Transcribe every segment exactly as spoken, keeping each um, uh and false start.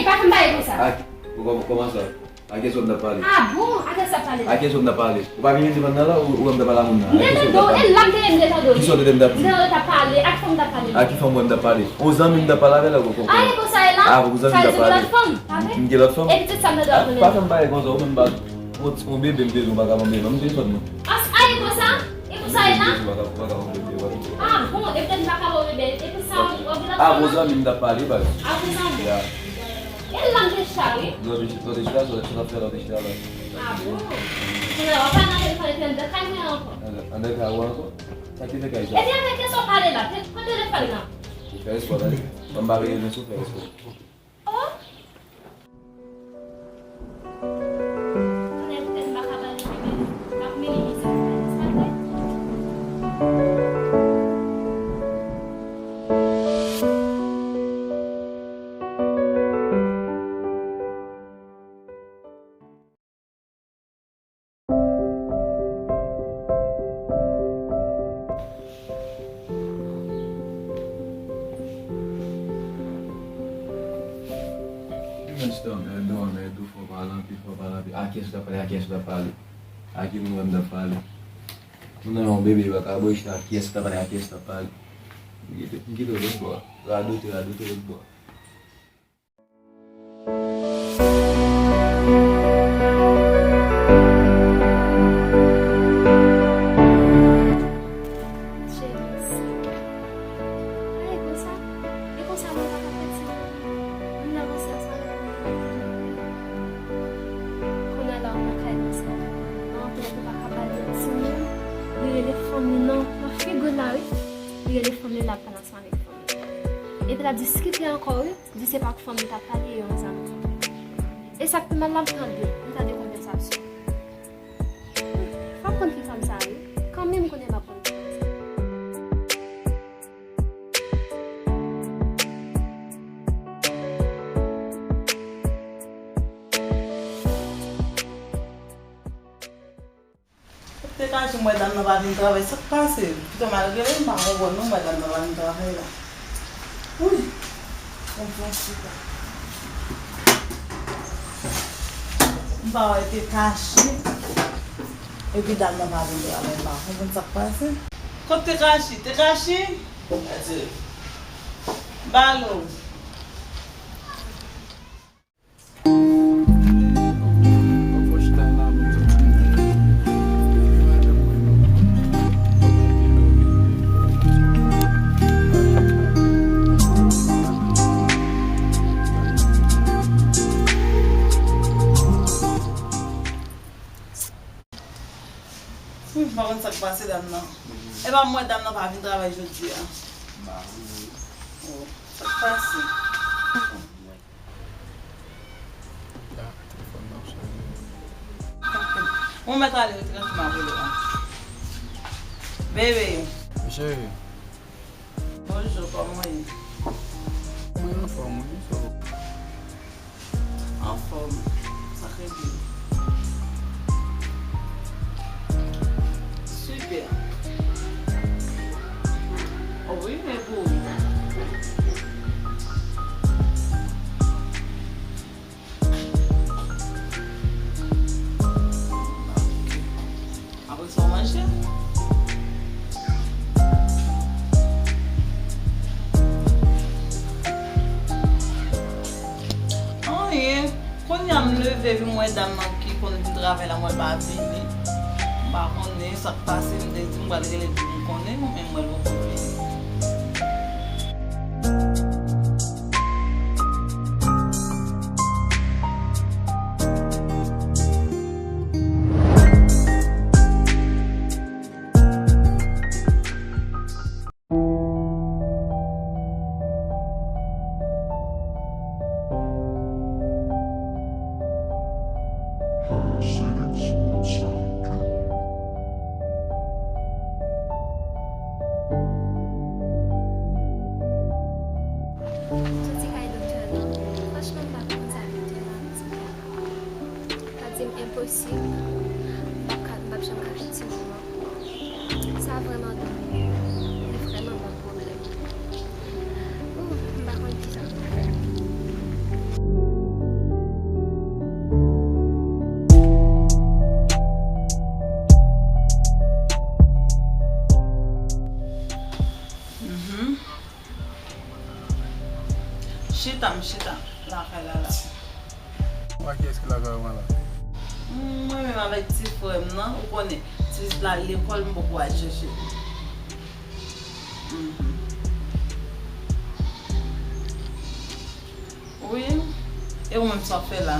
Pa fè m pale konsa. Ak, kòman, kòman sa? A kiyès w ap pale? Ah bon? A kiyès w ap pale? A kiyès w ap pale? Ou pa vin devan nan la, ou, ou ap pale a moun nan? A kiyès w ap pale? M te tande w, e la m te ye m te tande w. Kisa w te di m t ap di? M te tande w t ap pale, ak fanm w t ap pale. A ki fanm mwen m t ap pale? On zanmi m t ap pale avè l, ou konprann? Ah, e konsa e la? Ah, on zanmi m t ap pale. Sa vle di ou gen lòt fanm? M gen lòt fanm? E pitit sa m tande w ap pale? Pa fè m pale konsa, ou menm pa, on, on bebe m te di w pa ka fè m bebe, m te sòt mwen. Ah, e konsa? E konsa e la? M te di w pa ka, pa ka fè m bebe, pa ka fè m bebe. Ah bon, e petèt m pa ka fè w bebe, e pou sa w, w ap gen lòt fanm? Ah, on zanmi m t ap pale, baz. Ah, on zanmi. Ya. E la m te chita, wi. Lòt chita, lòt chita, sa, sa t ap fè lòt chita la. Ah bon? Kounye a, w ap pale nan telefòn epi anndan kay mwen ankò. Anndan, anndan kay ou ankò? Sa ki te kay sa? Epi avèk kiyès w ap pale la? Te, pran telefòn nan. Ou fè espò, tande. Ban m pale, men sou fè espò. Oh! Kounye a, petèt m pa ka pale, men m ap minimize l, nèspa vre? Mèsi, mèsi, mèsi, fò pale anpil, fò pale anpil. A kiyès w t ap pale, a kiyès w t ap pale? A ki moun mwen m t ap pale? Moun nan yon bebe, yo pa ka bwè chita, a kiyès w t ap pale, a kiyès w t ap pale? M kite, m kite w lòt bò. Radote, radote lòt bò. James. Ay, konsa? E konsa nou pa ka fè ti moun? Ann avanse ansanm avèk nou. Kounye a la, ou nan kay nou sa. Nan anpil ou pa ka pale ak ti moun. Li rele fanm li nan, nan figi l la, wi. Li rele fanm li la, l ap pale ansanm avèk fanm li. Epi l ap diskite ankò, wi. Di se pa ak fanm li t ap pale, e yon zanmi. E sa k pi mal la, m tande, m tande konvèsasyon. Fò m konn ki fanm sa ye. Kanmenm, kounye a m ap konn ki fanm sa. Te kache m wè dam nan pa vin travay, sa k pase? Pito m al rele, m pa konprann non, m wè dam nan pa vin travay la. Wi, konprann chita. M pa wè te kache. Epi dam nan pa vin travay, m pa konprann sa k pase. Kot te kache? Te kache? Balo. Wi, m pa konn sa k pase dam nan. E pa m wè dam nan pa vin travay jodi a. Oh, sa k pase? Ya, telefòn nan ap sonnen. Bon, mèt ale, rete tranki, m ap rele w. Bebe. Wi, cheri. Bonjou, kòman w ye? Mwen anfòm, wi, so. Anfòm, sa k rete? Sipè. Oh, wi, men pou ou. Apre sa, w manje? Anyen. Kounye a m leve, epi m wè dam nan ki konn vin travay la, m wè l pa vini. M pa konnen sa k pase, m te di m pral rele pou m konnen, men m wè l poko vini. Soti kay doktè la. Franchman, m pa konn sa doktè la di. Sa di m enposib, m p ap ka, m p ap janm ka fè timoun nan. Sa vrèman donnen m, li vrèman ban m pwoblèm. Ooh, m pa konn kisa pou m fè. Chita lakay la la. Ou a kiyès ki lakay ou la? Hmm, mwen menm avèk ti frè m nan, ou konnen, ti pitit la al lekòl, m poko al chèche. Mhm. Wi, e ou menm sa w ap fè la?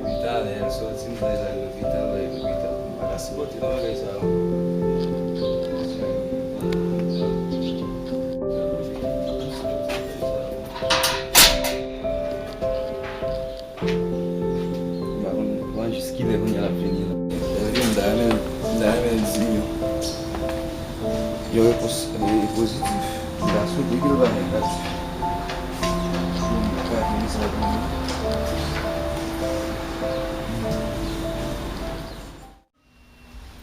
Depi talè, al sòti, m deja al lopital, al lopital. M pa ka sipòte nan bagay sa yo. M pa konn, m pa konn jis kilè kounye a l ap vini la. Sa vle di m ta renmen, m ta renmen l di yon, yon repons, eh, pozitif. M ta swete ke l pa negatif. Pou m pa vini sa pou mwen.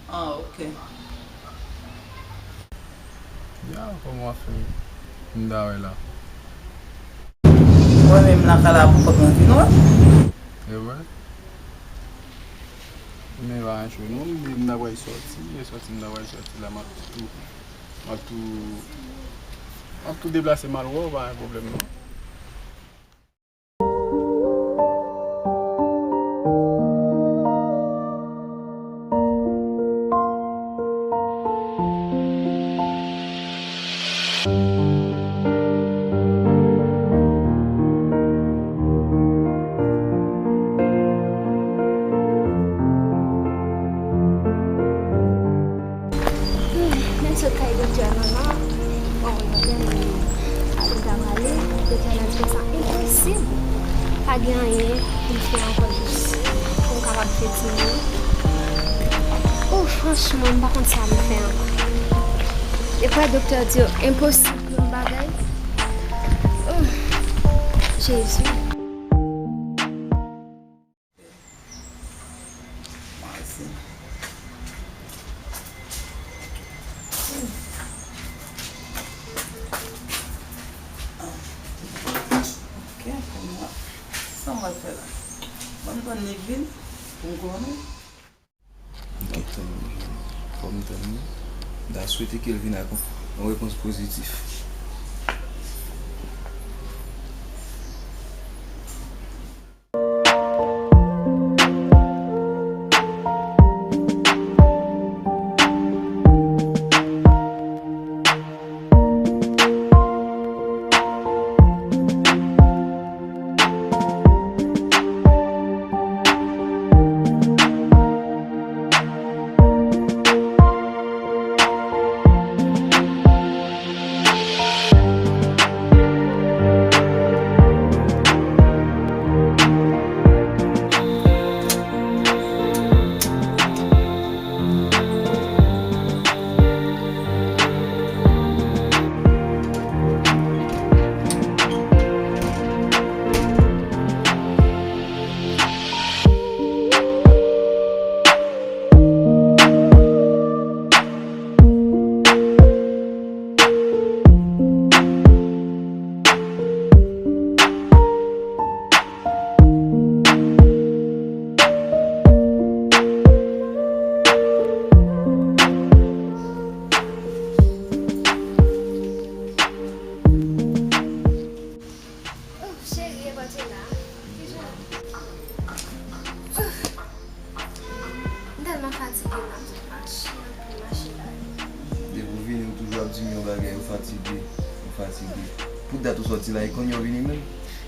Ah, ok. Ya, kòman w ap fè m ta wè la? Mwen menm lakay la pou kòb mwen vin wè. E vre? Men pa ancho non, m di m ta pral sòti, e sòti m ta pral sòti la, m ap tou, m ap tou, m ap tou deplase m al wè w, pa gen pwoblèm non. Hmm, men sot kay doktè a la, bon, yo fè m ale ta prale, doktè a la di konsa enposib. Pa gen anyen pou m fè ankò jis pou m kapab fè timoun. Oh, franchman, m pa konn sa m fè ankò. E kwè doktè di yo enposib pou yon bagay. Oh, Jezi. Mwazi. Ok, kounye a, sa m pral fè la? Ban m tann li vin pou m konnen. Ok. Fò m tann li. M ta swete ke l vin ak yon, yon repons pozitif. Oh, cheri, e bò te la. Kijan? Oh. M tèlman fatige la, m sot mache, anpil mache la. Depi w vini, ou toujou ap di m yon bagay, ou fatige, ou fatige. Pou dat ou sòti la, e kounye a w vini menm?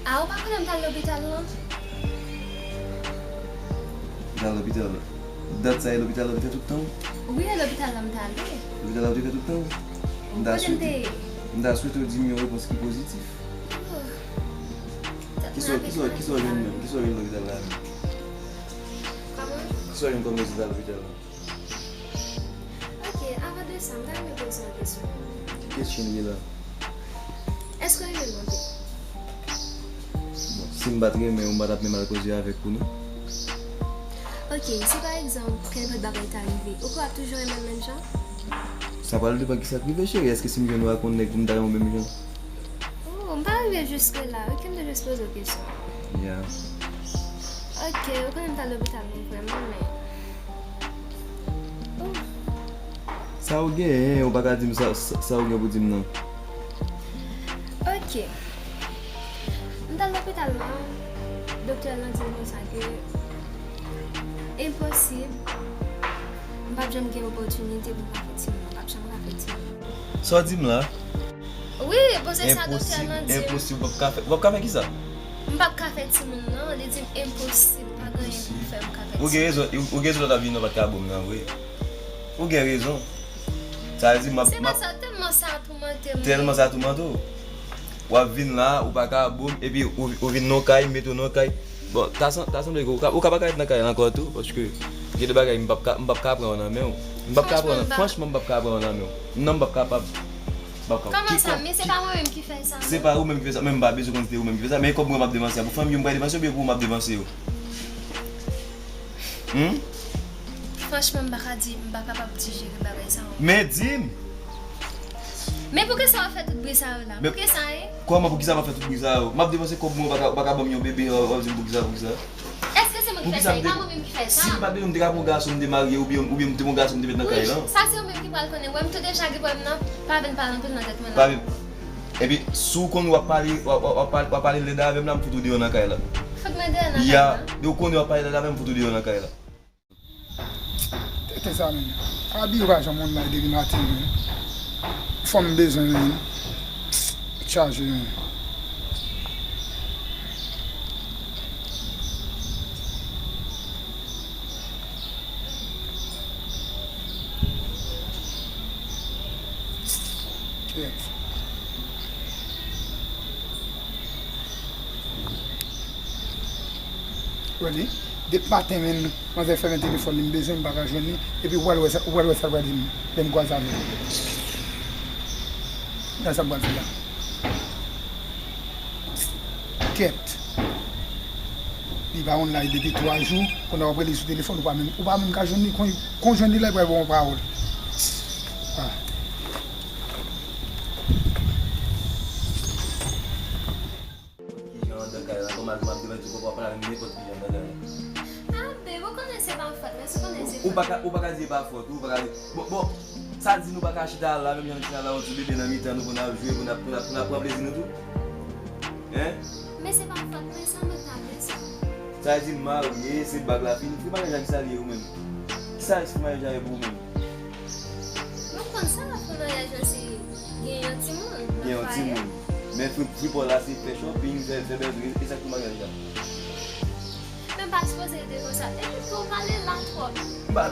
A, ou pa konnen m t al lopital lan? Ou t al lopital la? Dat sa e lopital la ou te fè tout tan w? Wi, e lopital la m t ale. Lopital la ou te fè tout tan w? M ta swete, m ta swete w di m yon repons ki pozitif. Oh. Kisa, kisa, kisa w jwenn menm? Kisa w jwenn lopital la menm? Kòman? Kisa w jwenn kòm rezilta lopital la? Ok, avan de sa, m ta renmen poze w yon kesyon. Ki kesyon li ye la? Èske w renmen m anpil? Bon, si m pa t renmen w, m pa t ap menm al koze avèk ou non. Ok, si pa egzanp, kenpòt bagay ta rive, ou kwè w ap toujou renmen m menm jan? Sa pral depann kisa k rive, cheri. Èske si m jwenn ou ak yon nèg pou m ta renmen w menm jan? Oh, m pa rive jiske la. Ok, m te jis poze w kesyon. Ya. Ok, ou konnen m t al lopital mwen vrèman, men. Oh. Sa ou genyen, ou pa ka di m sa, sa, sa ou gen pou di m nan. Ok. M t al lopital la, doktè lan di m konsa ke enposib, m p ap janm gen opòtinite pou m ka fè timoun, m p ap janm ka fè timoun. Sa w di m la? Wi, bon, se sa doktè lan di m. Enposib, w p ap ka fè, w p ap ka fè kisa? M p ap ka fè timoun nan, li di m enposib, pa gen anyen pou m fè, m ka fè timoun. Ou gen rezon, ou gen rezon lòt ap vin nan pa t ka bon nan vre. Ou gen rezon. Sa vle di m ap, se pa sa, tèlman sa toumante m. Tèlman sa toumante w. W ap vin la, ou pa ka bon, epi ou, ou vin nan kay, mete w nan kay. Bon, ta san-, ta sanble ke ou ka, ou ka pa ka ret nan kay la ankò tou, paske gen de bagay m p ap ka, m p ap ka pran yo nan men w. M p ap ka pran, franchman, m p ap ka pran yo nan men w. Non, m p ap kapab. M p ap kapab. Kòman sa? Men se pa mwen menm ki fè sa, non? Se pa ou menm ki fè sa, men m pa bezwen konn si se ou menm ki fè sa, men kòb mwen m ap depanse a pou fanmi yo m pral depanse oubyen pou ou m ap depanse yo? Hmm? Franchman, m pa ka di, m pa kapab dijere bagay sa yo. Men di m! Men poukisa w ap fè tout bri sa yo la? Men poukisa, en? Kòman poukisa m ap fè tout bri sa yo? M ap depanse kòb mwen, ou pa ka, ou pa ka ban m yon bebe, w ap di m poukisa, poukisa? Èske se mwen ki fè sa? E pa mwen menm ki fè sa. Si m pa t bezwen, m te ka pran yon gason, m te marye, oubyen, oubyen m te pran yon gason, m te met nan kay lan. Wi, sa se ou menm ki pral konnen. Wè, m tou deja gen pwoblèm nan, pa vin pale anpil nan tèt mwen la. Pa vin. Epi, si w konnen w ap pale, w ap, w ap, w ap pale, w ap pale lèd avè m la, m fout ou deyò nan kay la. Fout mwen deyò nan kay la? Ya, de w konnen w ap pale lèd avè m, m fout ou deyò nan kay la. Tete sa menm. Abi yo pa janm online depi maten menm. Fanm bezwen li. Chaje menm. Kèt. Wè li, depi maten menm, manzè fèmen telefòn li, m bezwen, m pa ka jwenn li, epi ou pral wè sa, ou pral wè sa l pral di m, lè m kwaze avè l. Gad sa m pral fè la. Kèt. Li pa online depi twa jou, kounye a w ap rele sou telefòn, ou pa menm, ou pa menm ka jwenn li, kon, kon jwenn li la, li pral ba w yon pawòl. Ah. Kijan anndan kay la, kòman l ap devan ti kòb w ap pale avè m nenpòt kijan anndan kay la. Ah, babe, ou konnen se pa fòt mwen, si w konnen se fòt mwen. Ou pa ka, ou pa ka di e pa fòt ou, ou pa ka di, bon, bon, sa di nou pa ka chita la, menm jan nou chita la, yon ti bebe nan mitan nou pou n ap jwe, pou n ap, pou n ap, pou n ap pran plezi nou tou? Hein? Men se pa fòt mwen, sa mwen ta bezwen. Sa di m marye, se bag la fini, fri maryaj la kisa li ye ou menm? Kisa espri maryaj la ye pou ou menm? Nou konn sa, fri maryaj la se gen yon timoun nan fwaye. Gen yon timoun. Men fri, fri pa w la se fè shopping, fè, fè bèl, e sa k fri maryaj la? Men m pa sipoze rete konsa. Epi tou, w pale la twòp. M pa